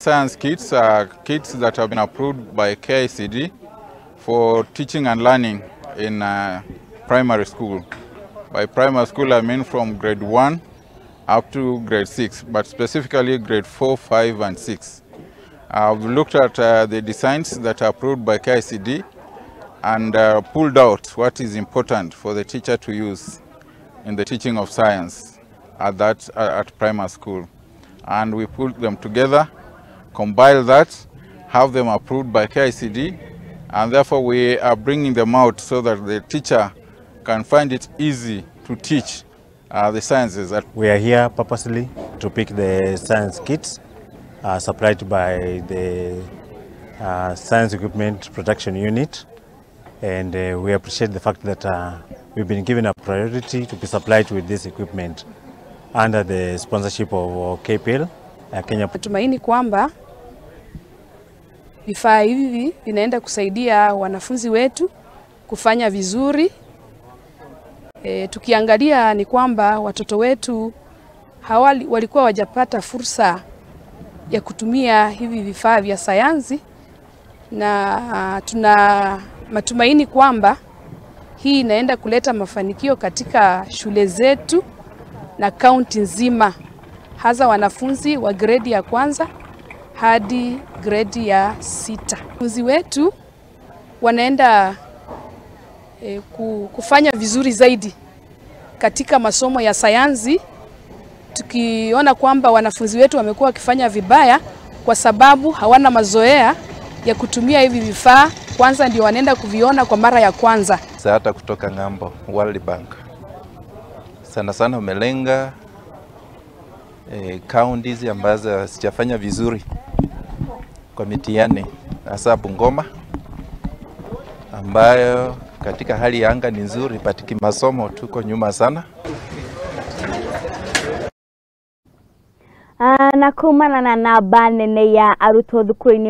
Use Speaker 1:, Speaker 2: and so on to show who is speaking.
Speaker 1: Science kits are kits that have been approved by KICD for teaching and learning in primary school. By primary school, I mean from grade 1 up to grade 6, but specifically grade 4, 5, and 6. I've looked at the designs that are approved by KICD and pulled out what is important for the teacher to use in the teaching of science at primary school. And we put them together, compile that, have them approved by KICD, and therefore we are bringing them out so that the teacher can find it easy to teach the sciences.
Speaker 2: We are here purposely to pick the science kits supplied by the Science Equipment Production Unit, and we appreciate the fact that we've been given a priority to be supplied with this equipment under the sponsorship of KPL, Kenya.
Speaker 3: Natumaini kwamba vifaa hivi vinaenda kusaidia wanafunzi wetu kufanya vizuri. Tukiangalia ni kwamba watoto wetu walikuwa hawajapata fursa ya kutumia hivi vifaa vya sayansi, na tuna matumaini kwamba hii inaenda kuleta mafanikio katika shule zetu na kaunti nzima, hasa wanafunzi wa gredi ya kwanza hadi gredi ya 6. Wanafunzi wetu wanaenda kufanya vizuri zaidi katika masomo ya sayansi, tukiona kwamba wanafunzi wetu wamekuwa wakifanya vibaya kwa sababu hawana mazoea ya kutumia hivi vifaa. Kwanza ndio wanaenda kuviona kwa mara ya kwanza.
Speaker 4: Hata kutoka ng'ambo, World Bank sana sana umelenga counties ambazo sijafanya vizuri kwa mitihani, hasa Bungoma ambayo katika hali ya anga ni nzuri, but kimasomo tuko nyuma sana.
Speaker 5: Na kumana na namba nene ya arutwo thukuru-inĩ.